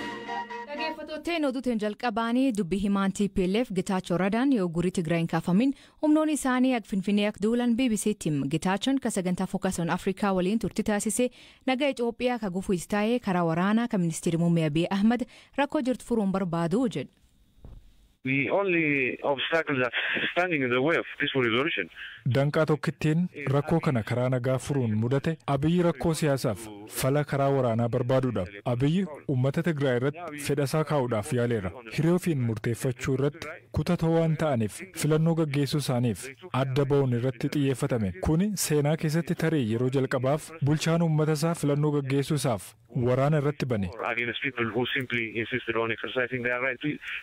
Dhaggeeffattootni oduutiin jalqabaanii dubbi himaan TPLF Getaachoo Radaan yoo gurii Tigraay hin kaafamin humnoonni isaanii akka Finfinnee akka duulan BBC'tti hima. Getaachoon kan sagantaa Focus on Africa waliin turtii taasise nagaa Itoophiyaa ka gufuu itti taa'ee karaa waraanaa kan ministeerri muummee Abiy Ahmad rakkoo jirtu furuun barbaadu jedhu. The only obstacle that's standing in the way of peaceful resolution. Danqaa tokkittiin rakkoo kana karaa nagaa furuun mudate Abiyyi rakkoo siyaasaaf fala karaa waraanaa barbaadudha. Abiyyi uummata Tigraay irratti fedhasaa kaa'uudhaaf yaaleera. Hiree ofiin murteeffachuu irratti kutatoo waan ta'aniif filannoo gaggeessuu isaaniif adda ba'uun irratti xiyyeeffatame. Kuni seenaa keessatti tarii yeroo jalqabaaf bulchaan uummata isaa filannoo gaggeessuu isaaf waraana irratti bane. Against people who simply insisted on exercising their right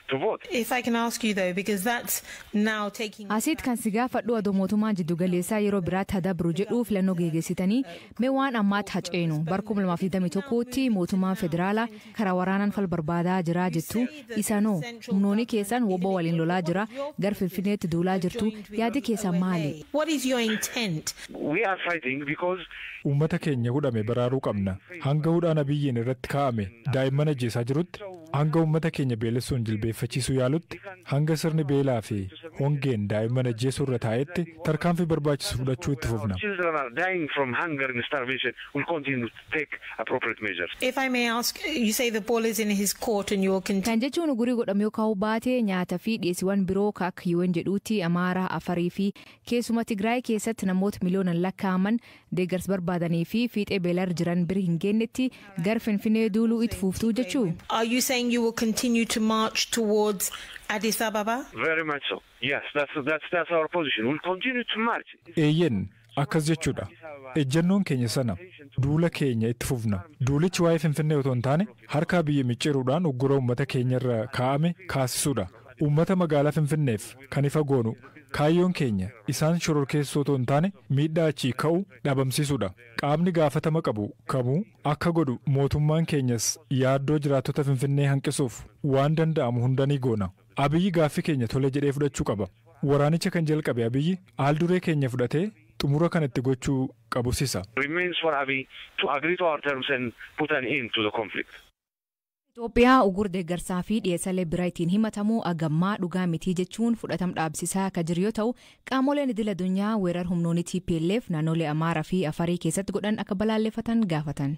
to vote. If I can ask you, though, because that's now taking. Asitti kan si gaafadhu adoo mootummaan jiddugaleessaa yeroo biraatti hadabru jedhu filannoo geggeessitanii mee waan ammaatti haceenu bara 2021tti mootummaan federaalaa karaa waraanaan fal barbaadaa jira jettu isanoo humnoonni keessan wobbo waliin lolaa jira gara Finfinneetti duulaa jirtu yaadi keessan maali? What is your intent? We are fighting because Uummata keenya hudhame baraaruu qabna. Hanga hudhaan Abiyyiin irratti kaa'ame daa'imman ajjeesaa jirutti, hanga uummata keenya beelessuun jilbeeffachiisuu yaalutti, hanga sirni beelaa fi hongeen daa'imman ajjeesuu irra taa'etti tarkaanfii barbaachisu fudhachuu itti fufna. Children are dying from hunger and starvation, we'll continue to take appropriate measures. If I may ask, you say the ball is in his court and you will continue. Kan jechuun ugurii godhame yoo kaa'uu baate nyaata fi dhiyeessiiwwan biroo ka akka UN jedhuutti Amaaraa, Afarii fi keessuma Tigraay keessatti namoota miliyoonaan lakkaa'aman deeggarsa barbaadanii fi fiixee beelarra jiran bira hin geenyetti gara Finfinnee duuluu itti fuftuu jechuu. Are you saying you will continue to march towards Addis Ababa? Very much so. Yes, that's our position. We'll continue to march. Eeyyen, akkas jechuudha. Ejjennoon keenya sana duula keenya itti fufna. Duulichi waa'ee Finfinnee otoo hin taane harka biyya micciiruudhaan uggura uummata keenya irra kaa'ame kaasisuudha. Uummata magaalaa Finfinneef kan ifa goonu kaayyoon keenya isaan shororkeessoo otoo hin taane miidhaa achii ka'u dhabamsiisuudha. Qaamni gaafatama qabu kamuu akka godhu mootummaan keenyas yaaddoo jiraattota Finfinnee hanqisuuf waan danda'amu hunda ni goona. Abiyyi gaaffii keenya tole jedhee fudhachuu qaba. Waraanicha kan jalqabe Abiyyi haal duree keenya fudhatee xumura kan itti gochuu qabu sisa. Remains for Abiy to agree to our terms and put an end to the conflict. Itoophiyaa ugur deeggarsaa fi dhiyeessalee biraa ittiin himatamuu agammaa dhugaa mitii jechuun fudhatam dhaabsisaa akka jiru yoo ta'u, qaamoleen idil addunyaa weerar humnoonni TPLF naannolee Amaaraa fi Afarii keessatti godhan akka balaaleffatan gaafatan.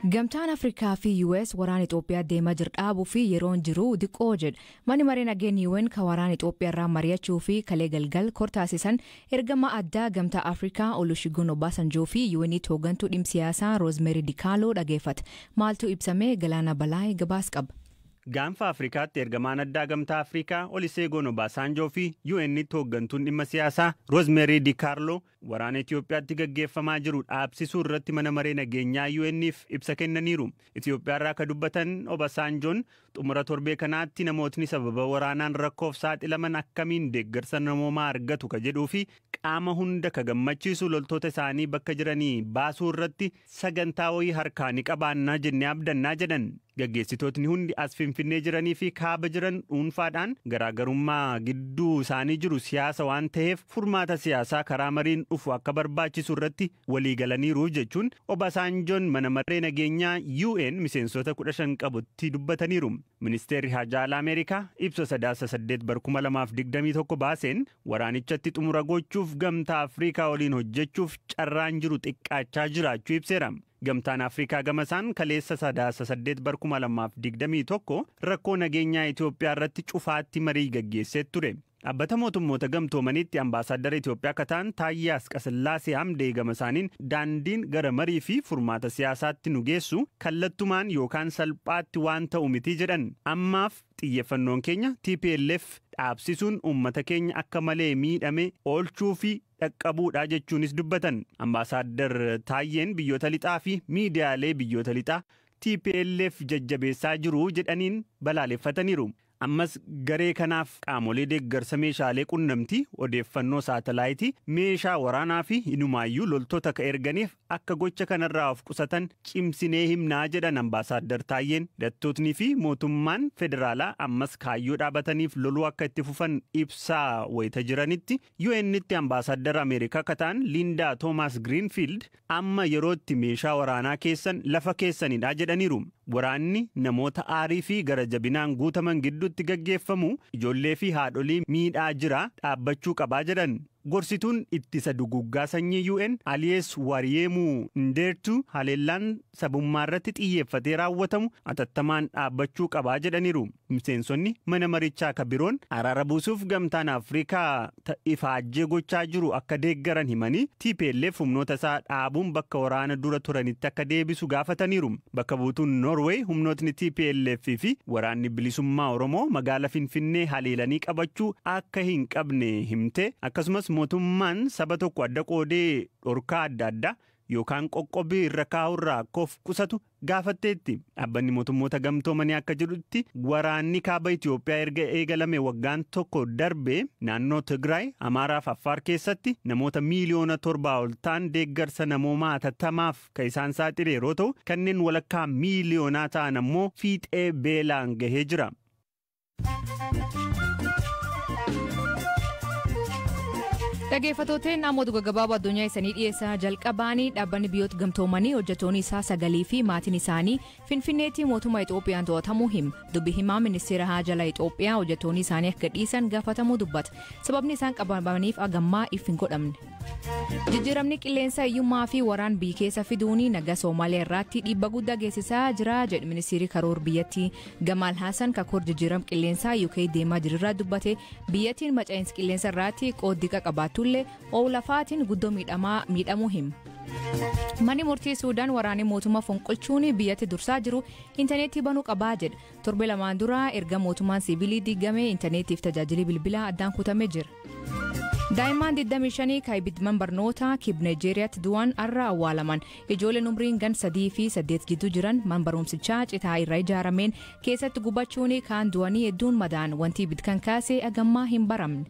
Gamtaan Afrikaa fi US waraana Itoophiyaa deemaa jiru dhaabuu fi yeroon jiru diqqoo jedha. Manni maree nageenya UN kan waraana Itoophiyaa irraa mari'achuu fi kalee galgal kortaasisan ergama addaa Gamtaa Afrikaa Olusegun Obasanjoo fi UN'tti hooggantuu dhimma siyaasaa Roozmeeri Dikaaloo dhageeffata. Maaltu ibsamee? Galaana Balaa gabaas qaba. Gaanfa Afrikaatti ergamaan addaa Gamtaa Afrikaa Olusegun Obasanjoo fi UN'tti hooggantuun dhimma siyaasaa Roozmeeri Di Carlo waraana Itoophiyaatti gaggeeffamaa jiru dhaabsisuu irratti mana maree nageenyaa UN'if ibsa kennaniiru. Itoophiyaa irraa akka dubbatan Obasanjoon xumura torbee kanaatti namootni sababa waraanaan rakkoof saaxilaman akkamiin deeggarsa namoomaa argatu ka jedhuu fi qaama hunda ka gammachiisu loltoota isaanii bakka jiranii baasuu irratti sagantaa wayii harkaa ni qabaannaa jennee abdannaa jedhan. Gaggeessitootni hundi as Finfinnee jiranii fi kaaba jiran dhuunfaadhaan garaagarummaa gidduu isaanii jiru siyaasa waan ta'eef furmaata siyaasaa karaa mariin dhufu akka barbaachisu irratti walii galaniiru jechuun Obasanjoon mana maree nageenyaa UN miseensota 15 qabutti dubbataniiru. Ministeerri Haajaa Alaa Ameerikaa ibsa Sadaasa 8 bar 2021 baaseen waraanichatti xumura gochuuf Gamtaa Afrikaa waliin hojjechuuf carraan jiru xiqqaachaa jiraachuu ibseera. Gamtaan Afrikaa gamasaan kaleessa Sadaasa 8 bar 2021 rakkoo nageenyaa Itoophiyaa irratti cufaatti marii gaggeessee ture. Dhaabbata Mootummoota Gamtoomaniitti ambaasaaddara Itoophiyaa akka ta'an Taayyee Asqasillaasee Hamdee gama isaaniin daandiin gara marii fi furmaata siyaasaatti nu geessu kallattumaan yookaan salphaatti waan ta'u miti jedhan. Ammaaf xiyyeeffannoon keenya TPLF dhaabsisuun uummata keenya akka malee miidhame oolchuu fi dhaqqabuudha jechuunis dubbatan. Ambaasaaddar Taayyeen biyyoota lixaa fi miidiyaalee biyyoota lixaa TPLF jajjabeessaa jiru jedhaniin balaaleffataniiru. Ammas garee kanaaf qaamolee deeggarsa meeshaalee qunnamtii, odeeffannoo saatalaayitii, meeshaa waraanaa fi inumaayyuu loltoota ka erganiif akka gocha kanarraa of qusatan cimsinee himnaa jedhan ambaasaaddar Taayyeen. Hidhattootni fi mootummaan federaalaa ammas kaayyoo dhaabataniif loluu akka itti fufan ibsaa wayita jiranitti, UN'tti ambaasaaddar Ameerikaa akka ta'an Lindaa Toomaas Giriinfiild amma yerootti meeshaa waraanaa keessan lafa keessanidha jedhaniiru. Waraanni namoota aarii fi gara jabinaan guutaman gidduutti gaggeeffamu ijoollee fi haadholii miidhaa jira, dhaabbachuu qabaa jedhan. Gorsituun ittisa duguggaa sanyii UN Aliyees Wariyeemuu Ndeertu haleellaan sabummaa irratti xiyyeeffatee raawwatamu atattamaan dhaabbachuu qabaa jedhaniiru. Miseensonni mana marichaa ka biroon araara buusuuf gamtaan Afrikaa ifaajjee gochaa jiru akka deeggaran himanii, TPLF humnoota isaa dhaabuun bakka waraana dura turanitti akka deebisu gaafataniiru. Bakka buutuun Norway humnootni TPLF fi waraanni bilisummaa Oromoo magaala Finfinnee haleelanii qabachuu akka hin qabne himte, akkasumas mootummaan saba tokko adda qoodee dhorkaa adda addaa yookaan qoqqobbii irra kaa'urraa akka of qusatu gaafatteetti. Dhaabbanni mootummoota gamtoomanii akka jedhutti, waraanni kaaba Itoophiyaa erga eegalame waggaan tokko darbe naannoo Tigraay, Amaaraa fi Affaar keessatti namoota miiliyoona 7 ol ta'an deeggarsa namoomaa hatattamaaf kan isaan saaxile yeroo ta'u, kanneen walakkaa miiliyoonaa ta'an ammoo fiixee beelaan gahee jira. Dhaggeeffattooteen, namoota gaggabaaboo addunyaa isanii dhiyeessaa jalqabaanii, dhaabbanni biyyoota gamtoomanii hojjettoonni isaa sagalii fi maatiin isaanii Finfinneetti mootummaa Itoophiyaan to'atamuu hima. Dubbi himaa ministeera haajala Itoophiyaa hojjettoonni isaanii akka dhiisan gaafatamuu dubbata. Sababni isaan qabamaniif hagammaa if hin godhamne. Jijjiiramni qilleensa hiyyummaa fi waraan biyya keessa fiduun nagaa Soomaaliyaa irratti dhiibba guddaa geessisaa jira jedhe ministeerri karoora biyyattii. Gamaal Hassan kakoor jijjiirama qilleensaa UK deemaa jirurraa dubbate. Biyyattiin maca'iinsa qilleensa irratti qooddii qabaatullee oolafaatiin guddoo miidhamuu hima. Manni murtii Suudaan waraanni mootummaa fonqolchuun biyyatti dursaa jiru intarneetii banuu qabaa jedha. Torbe 2n dura erga mootummaan siivilii diigame intarneetiif tajaajilli bilbilaa addaan kutamee jira. Daa'imman 25 kan ibidman barnoota kib Naayijeeriyaatti du'an har'a awwaalaman. Ijoolleen umriin gan 3 fi 8 gidduu jiran man barumsichaa citaa irraa ijaarameen keessatti gubachuun kaan du'anii hedduun madaan. Wanti ibid kan kaase hagammaa hin baramne.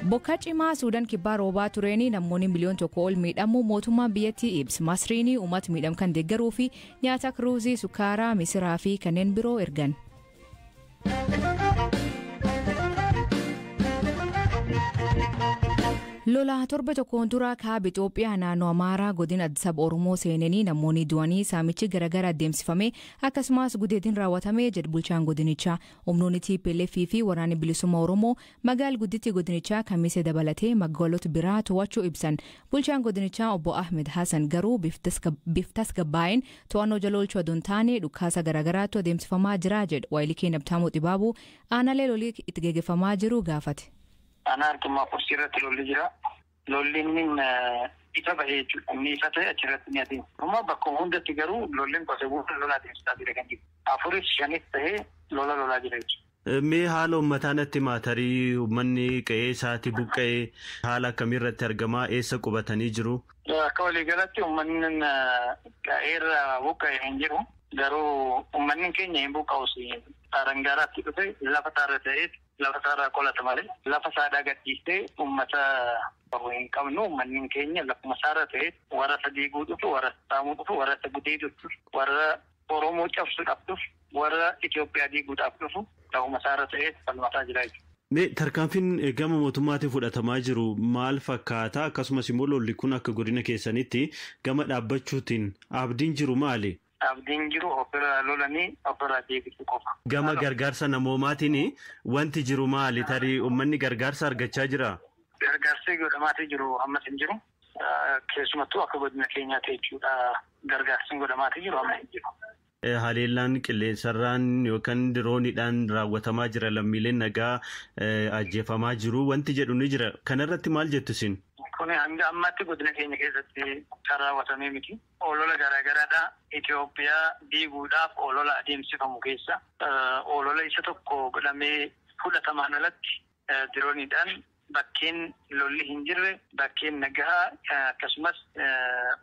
Bokkaa cimaa Suudaan kibbaa roobaa tureen namoonni miliyoona 1 ol miidhamuu mootummaan biyyattii ibsa. Masriin uummata miidham kan deeggaruu fi nyaata ruuzii, sukkaaraa, misiraa fi kanneen biroo ergan. Lola torba tokkoon dura kaaba Itoophiyaa naannoo Amaaraa godina saba Oromoo seenanii namoonni du'anii, saamichi garaagaraa adeemsifame, akkasumas gudeetiin raawwatame jedhu bulchaan godinichaa. Humnoonni TPLF fi waraanni bilisummaa Oromoo magaala gudditti godinichaa Kamisee dabalatee magaalota biraa to'achuu ibsan. Bulchaan godinichaa obbo Ahmed Hassan garuu biftas gabbaa'een to'annoo jala oolchuu aduun taane dhukaasa garaagaraatu adeemsifamaa jira jedhu. Waayilii keenya Abtaamuu Xibaabuu aanaalee lolii itti geggeeffamaa jiru gaafate. Aanaa Arjummaa Fursii irratti lolli jira. Lolli inni ifa bahee jechuudha. Inni ifa ta'e achirratti ni adeemsa. Amma bakkuma hundatti garuu lolli qotee bulaa lola adeemsisaa jira kan jiru. Afuris shanis ta'ee lola lolaa jira jechuudha. Mee haala uummataa natti maatarii, uummanni qe'ee isaatti buqqa'ee haala akkamii irratti argamaa, eessa qubatanii jiru? Akka waliigalatti uummanni qe'eerra buqqa'ee hin jiru. Garuu uummanni keenya hin buqqa'us, arangaaraatti dhufe lafa isaarra ta'ee lafa isaarraa qolata malee lafa isaadhaa gadhiistee uummata bahu hin qabnu. Uummanni keenya lafuma isaarra ta'ee warra isa diiguu dhufu, warra saamuu dhufu, warra isa gudeedu dhufu, warra Oromoo cabsuudhaaf dhufu, warra Itoophiyaa diiguudhaaf dhufu lafuma isaarra ta'ee falmataa jira jechuudha. Mee tarkaanfiin gama mootummaatiin fudhatamaa jiru maal fakkaata? Akkasumas immoo lolli kun akka godina keessanitti gama dhaabbachuutiin abdiin jiru maali? Abdiin jiru ofirraa lolanii ofirraa deebisuu qofa. Gama gargaarsa namoomaatiin wanti jiru maali? Tarii uummanni gargaarsa argachaa jira? Gargaarsi godhamaatii jiru ammas hin jiru. Keessumattuu akka godina keenyaatti jechuudha, gargaarsi godhamaatii jiru amma hin jiru. Haleellaan qilleensarraan yookaan dirooniidhaan raawwatamaa jira, lammiileen nagaa ajjeefamaa jiru wanti jedhu ni jira. Kanarratti maal jettu isin? Kun hanga ammaatti godina keenya keessatti kan raawwatamee miti. Olola garaagaraadha. Itoophiyaa diiguudhaaf olola adeemsifamu keessa olola isa tokko godhamee fudhatamaan alatti dirooniidhaan bakkeen lolli hin jirre, bakkeen nagahaa, akkasumas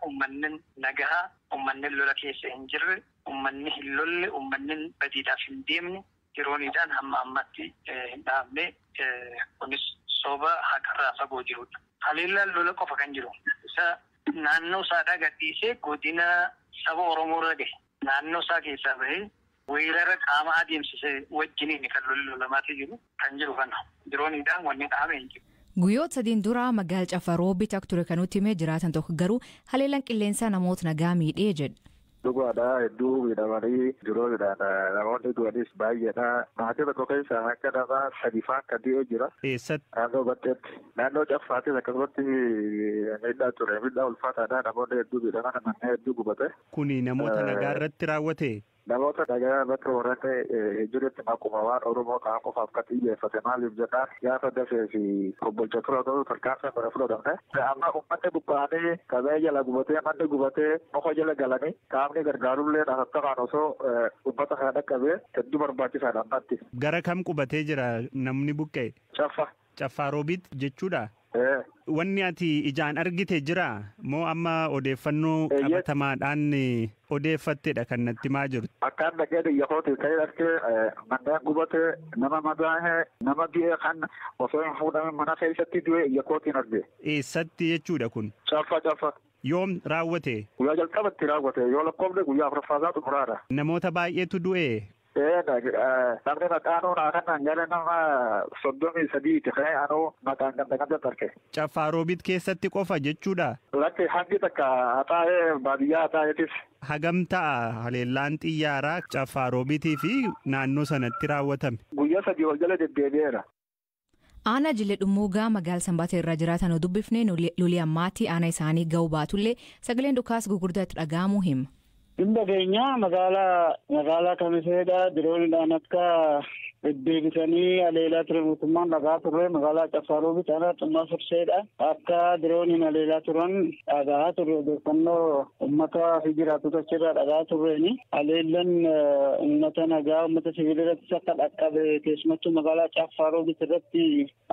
uummanni nagahaa, uummanni lola keessa hin jirre, uummanni hin lolle, uummanni badiidhaaf hin deemne Dirooniidhaan hamma ammatti hin dhaabne, kunis soba haqarraa fagoo jirudha. Haleellaan lola qofa kan jiru. Isa naannoo isaadhaa gadhiisee godina saba Oromoo irra gahe. Naannoo isaa keessaa bahee weerara qaama adeemsisee wajjiniin kan lolli lolamaatti jiru kan jiru kana. Dirooniidhaan wanni dhaame hin jiru. Guyyoota 3 dura magaala Caffaa Roobitti akka ture kan nutti himee jiraatan tokko garuu haleellaan qilleensaa namoota nagaa miidhee jedha. Dhugaadha, hedduu miidhamanii diroonidhaan namoonni du'anis baay'eedha. Maatii tokko keessaa akka nama sadi fa'aa akka du'e jira. Eessatti? Naannoo Batteetti. Naannoo Caffaattis akkasumatti miidhaa ture. Miidhaa ulfaataadha. Namoonni hedduu miidhaman, manneen hedduu gubate. Kuni namoota nagaa irratti raawwate? Namoota nagaa bakka warreen jirutti maquma waan Oromoo ta'an qofaaf kan xiyyeeffate. Maaliif jennaan, gaafa Dasee fi Kombolcha tura ta'uu tarkaanfii bara fudhatamne. Amma uummanni buqqa'anii, qabee jala gubatee, manni gubatee, muka jala galanii, qaamni gargaarullee hatattamaan osoo uummata kana dhaqqabee hedduu barbaachisaadha ammatti. Gara kam qubatee jira namni buqqa'e? Caffa. Caffaa Roobiit jechuudha? Wanni ati ijaan argite jira moo amma odeeffannoo qabatamaadhaan odeeffattedha kan natti himaa jirtu? Akkaan dhaqee biyya kootii ta'ee argee, manneen gubatee, nama madaa'ee, nama du'e, kan osoo hin fuudhamin mana keessatti du'e ija kootiin arge. Eessatti jechuudha kun? Caffa, Caffa. Yoom raawwate? Guyyaa jalqabatti raawwate, yoo lakkoofne guyyaa afuraffaasaa xumuraadha. Namoota baay'eetu du'e? Namni maqaanuu naa kanaan gara nama 33ti ka'ee anuu maqaan ganda gandatti arge. Caffaa Roobiit keessatti qofa jechuudha? Lakki, hangi takka Haxaa'ee, baadiyyaa Haxaa'eetis. Hagam ta'a haleellaan xiyyaaraa Caffaa Roobiitii fi naannoo sanatti raawwatame? Guyyaa 3 wal jala deddeebi'eera. Aanaa Jilee Dhummuugaa magaala Sanbaata irraa jiraatan dubbifnee, lolii ammaatii aanaa isaanii ga'uu baatullee sagaleen dhukaas gurguddaa itti dhaga'amuu hima. Dhimma keenya magaalaa Kamiseedha. Dirooniidhaan akka deddeebisanii haleelaa ture mootummaan dhagaa turre. Magaalaa Caffaa Roobii aanaa Xummaa Furseedha. Akka dirooniin haleelaa turan dhagaa turre, odeeffannoo uummataa fi jiraattota achirraa dhagaa turreeni. Haleellaan uummata nagaa, uummata siviilii irrattis akka dhaqqabe, keessumattuu magaalaa Caffaa Roobii irratti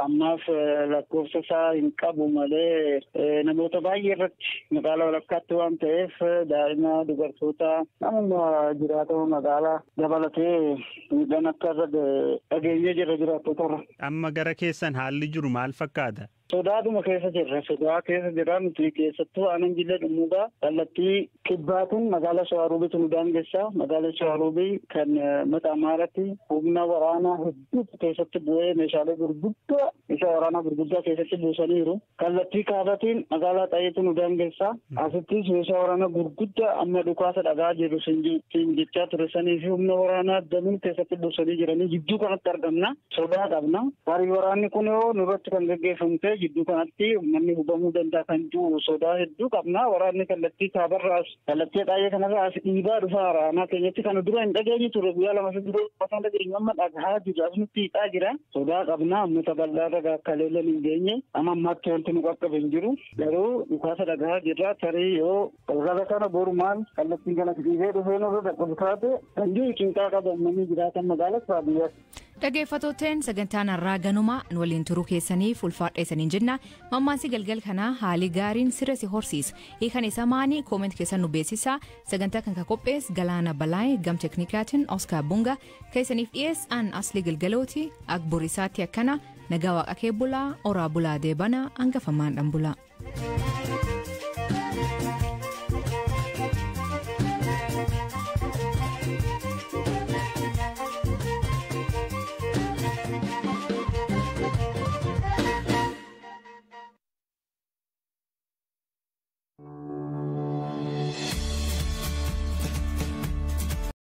ammaaf lakkoofsa isaa hin qabu malee namoota baay'ee irratti, magaalaa walakkaatti waan ta'eef, daa'ima, dubartoota, namuma jiraatama magaalaa dabalatee miidhaan akka irra dhageenyee jirra jiraattota irra. Amma gara keessan haalli jiru maal fakkaata? Sodaadhuma keessa jirra. Sodaa keessa jirra nuti, keessattuu aanaan Jillee Dhummuugaa kallattii kibbaatiin magaalaa Shawaaruubiitu nu daangessa. Magaalaa Shawaaruubii kan mata Amaaraatti humna waraanaa hedduutu keessatti bu'ee, meeshaalee gurguddaa, meeshaa waraanaa gurguddaa keessatti buusaniiru. Kallattii kaabatiin magaalaa Xayeetu nu daangessa. Asittis meeshaa waraanaa gurguddaa amma dhukaasa dhagaa jiru siin jechaa ture sanii fi humna waraanaa danuun keessatti buusanii jiranii jidduu kanatti argamna. Sodaa qabna. Tarii waraanni kun yoo nurratti kan gaggeeffamu ta'e, jidduu kanatti uummanni hubamuu danda'a kan jiru sodaa hedduu qabna. Waraanni kallattii kaabarraas kallattii Xaayee kanarraas dhiibaa dhufaa aanaa keenyatti. Kana dura hin dhageenye ture. Guyyaa 2 dura osoo dhageenyu amma dhagahaa jiru, as nutti hiixaa jira. Sodaa qabna. Uummata bal'aa irra akka leellan hin geenye. Amma ammaatti wanti nu qaqqabe hin jiru. Garuu dhukaasa dhagahaa jirra. Tarii yoo galgala kana boru maal kallattiin kanas dhiibee dhufee nurra dhaqqabu taate kan jiru cinqaa qaba uummanni jiraatan magaalas baadiyyaas. Dhaggeeffattooteen, sagantaan har'aa ganuma. Nu waliin turuu keessaniif ulfaadha isaniin jenna. Mammaansi galgal kanaa "Haalli gaariin sirra si horsiisa." Hiikan isa maanii? Comment keessan nu beeksisa. Sagantaa kan qophees Galaana Balaay, gam teknikaatiin Oskaar Bunga, keessaniif dhiyees an Asli Galgalooti. Ak borisaatti akkana nagaa waaqa kee bulaa, oraa bulaa, deebana hangafamaan dhan bulaa.